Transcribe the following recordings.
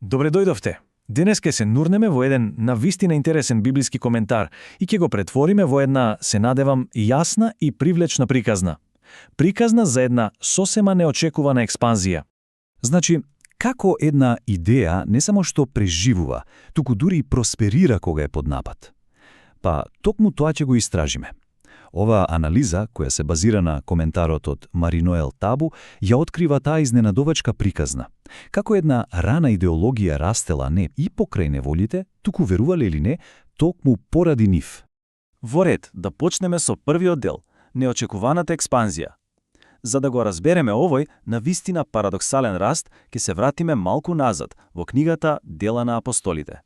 Добре дојдовте. Денес ке се нурнеме во еден навистина интересен библиски коментар и ќе го претвориме во една, се надевам, јасна и привлечна приказна. Приказна за една сосема неочекувана експанзија. Значи, како една идеја не само што преживува, туку дури и просперира кога е под напад. Па, токму тоа ќе го истражиме. Ова анализа, која се базира на коментарот од Мариноел Табу, ја открива таа изненадувачка приказна. Како една рана идеологија растела не и покрај неволите, туку верувале или не, токму поради нив. Во ред, да почнеме со првиот дел – неочекуваната експанзија. За да го разбереме овој, навистина парадоксален раст, ќе се вратиме малку назад, во книгата Дела на апостолите.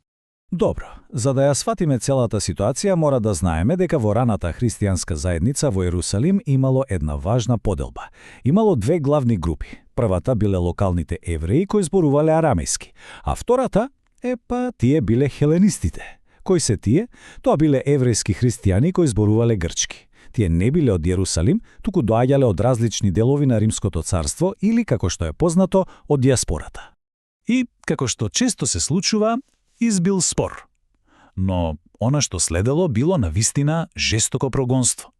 Добро, за да ја сватиме целата ситуација, мора да знаеме дека во раната христијанска заедница во Ерусалим имало една важна поделба. Имало две главни групи. Првата биле локалните евреи кои зборувале арамејски, а втората, тие биле хеленистите. Кои се тие? Тоа биле еврејски христијани кои зборувале грчки. Тие не биле од Јерусалим, туку доаѓале од различни делови на Римското царство или, како што е познато, од диаспората. И, како што често се случува, избил спор. Но она што следело било навистина жестоко прогонство.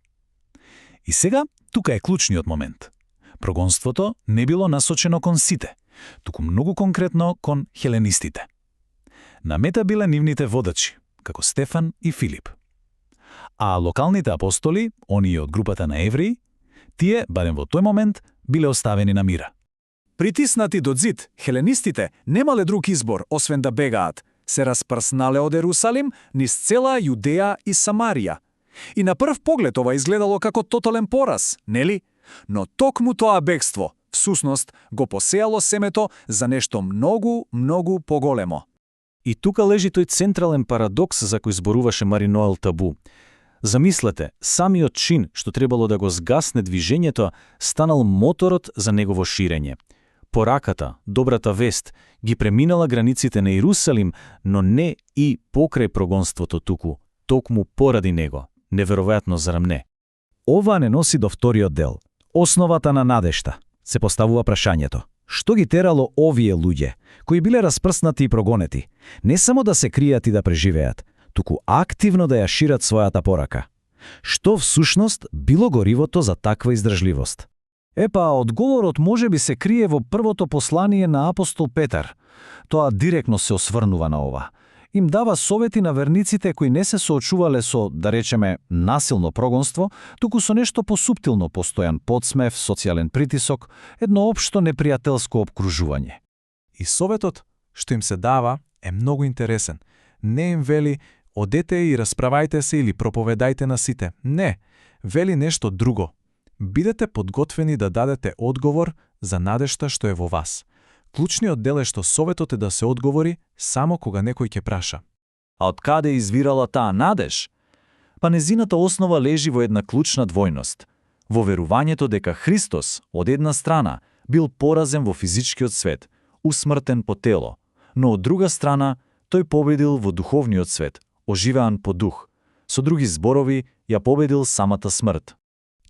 И сега, тука е клучниот момент. Прогонството не било насочено кон сите, туку многу конкретно кон хеленистите. На мета биле нивните водачи, како Стефан и Филип. А локалните апостоли, оние од групата на евреи, тие, барем во тој момент, биле оставени на мира. Притиснати до зид, хеленистите немале друг избор, освен да бегаат. Се распрснале од Ерусалим низ цела Јудеја и Самарија. И на прв поглед ова изгледало како тотален пораз, нели? Но токму тоа бегство, всусност, го посеяло семето за нешто многу, многу поголемо. И тука лежи тој централен парадокс за кој зборуваше Мариноел Табу. Замислете, самиот чин што требало да го згасне движењето, станал моторот за негово ширење. Пораката, добрата вест, ги преминала границите на Иерусалим, но не и покрај прогонството туку, токму поради него. Неверојатно, зарам не? Ова не носи до вториот дел. Основата на надежта. Се поставува прашањето. Што ги терало овие луѓе, кои биле распрснати и прогонети, не само да се кријат и да преживеат, туку активно да ја шират својата порака? Што всушност било горивото за таква издржливост? Одговорот може би се крие во првото послание на апостол Петар. Тоа директно се осврнува на ова. Им дава совети на верниците кои не се соочувале со, да речеме, насилно прогонство, туку со нешто посуптилно, постојан подсмев, социјален притисок, едно општо непријателско обкружување. И советот што им се дава е многу интересен. Не им вели одете и расправајте се или проповедајте на сите. Не, вели нешто друго. Бидете подготвени да дадете одговор за надежта што е во вас. Клучниот дел е што советот е да се одговори само кога некој ќе праша. А од каде извирала таа надеж? Незината основа лежи во една клучна двојност. Во верувањето дека Христос, од една страна, бил поразен во физичкиот свет, усмртен по тело, но од друга страна, тој победил во духовниот свет, оживеан по дух. Со други зборови, ја победил самата смрт.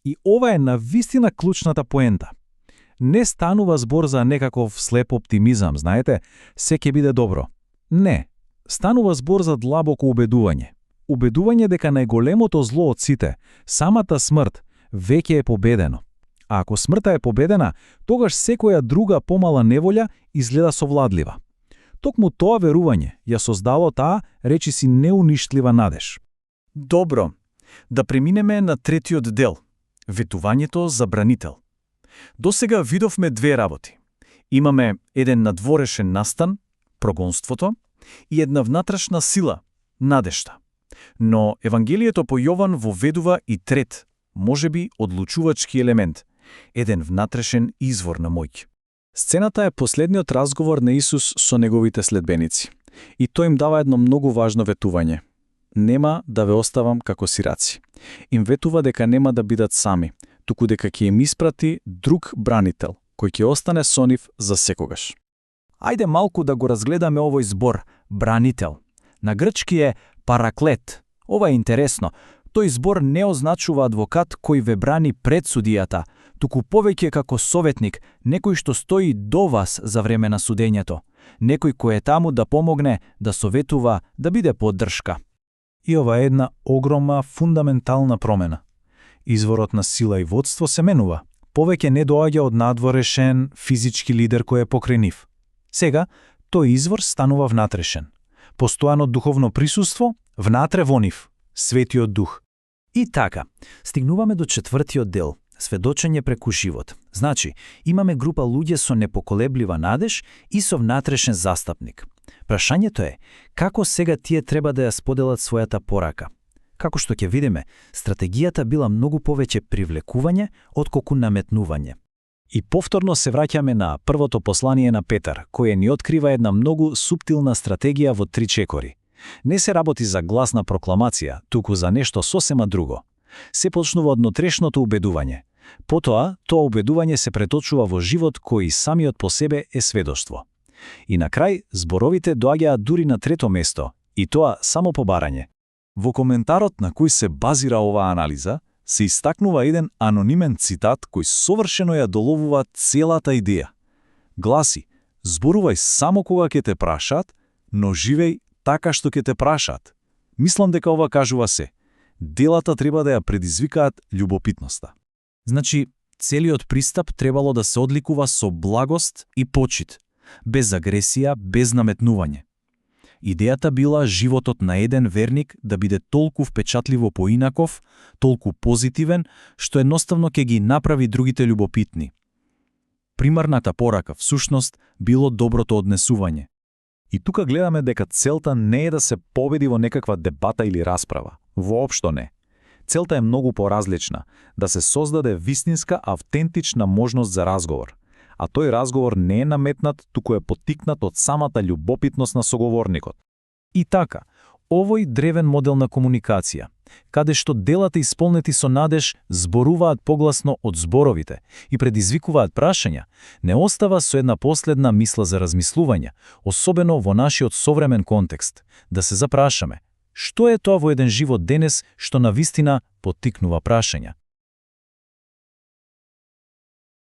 И ова е навистина клучната поента. Не станува збор за некаков слеп оптимизам, знаете, се ќе биде добро. Не, станува збор за длабоко убедување. Убедување дека најголемото зло од сите, самата смрт, веќе е победено. А ако смртта е победена, тогаш секоја друга помала неволја изгледа совладлива. Токму тоа верување ја создало таа, речиси, неуништлива надеж. Добро, да преминеме на третиот дел – ветувањето за бранител. Досега видовме две работи. Имаме еден надворешен настан, прогонството, и една внатрешна сила, надежта. Но Евангелието по Јован воведува и трет, можеби одлучувачки елемент, еден внатрешен извор на моќ. Сцената е последниот разговор на Исус со неговите следбеници. И тој им дава едно многу важно ветување. Нема да ве оставам како сираци. Им ветува дека нема да бидат сами, туку дека ќе им испрати друг бранител, кој ќе остане со нив за секогаш. Ајде малку да го разгледаме овој збор, бранител. На грчки е параклет. Ова е интересно. Тој збор не означува адвокат кој ве брани пред судијата, туку повеќе како советник, некој што стои до вас за време на судењето. Некој кој е таму да помогне, да советува, да биде поддршка. И ова е една огромна, фундаментална промена. Изворот на сила и водство се менува. Повеќе не доаѓа од надворешен, физички лидер кој е покрај нив. Сега, тој извор станува внатрешен. Постојано духовно присуство, внатре во нив, Светиот Дух. И така, стигнуваме до 4тиот дел, сведочење преку живот. Значи, имаме група луѓе со непоколеблива надеж и со внатрешен застапник. Прашањето е, како сега тие треба да ја споделат својата порака? Како што ќе видиме, стратегијата била многу повеќе привлекување отколку наметнување. И повторно се враќаме на првото послание на Петар, кое ни открива една многу суптилна стратегија во 3 чекори. Не се работи за гласна прокламација, туку за нешто сосема друго. Се почнува од внатрешното убедување. Потоа, тоа убедување се преточува во живот кој самиот по себе е сведоштво. И на крај, зборовите доаѓаат дури на 3-то место, и тоа само по барање. Во коментарот на кој се базира оваа анализа, се истакнува еден анонимен цитат кој совршено ја доловува целата идеја. Гласи: зборувај само кога ќе те прашаат, но живеј така што ќе те прашаат. Мислам дека ова кажува се. Делата треба да ја предизвикаат љубопитноста. Значи, целиот пристап требало да се одликува со благост и почит, без агресија, без наметнување. Идејата била животот на еден верник да биде толку впечатливо поинаков, толку позитивен, што едноставно ќе ги направи другите љубопитни. Примарната порака, всушност, било доброто однесување. И тука гледаме дека целта не е да се победи во некаква дебата или расправа. Воопшто не. Целта е многу поразлична, да се создаде вистинска, автентична можност за разговор. А тој разговор не е наметнат, туку е поттикнат од самата љубопитност на соговорникот. И така, овој древен модел на комуникација, каде што делата исполнети со надеж зборуваат погласно од зборовите и предизвикуваат прашања, не остава со една последна мисла за размислување, особено во нашиот современ контекст, да се запрашаме, што е тоа во еден живот денес што навистина поттикнува прашања?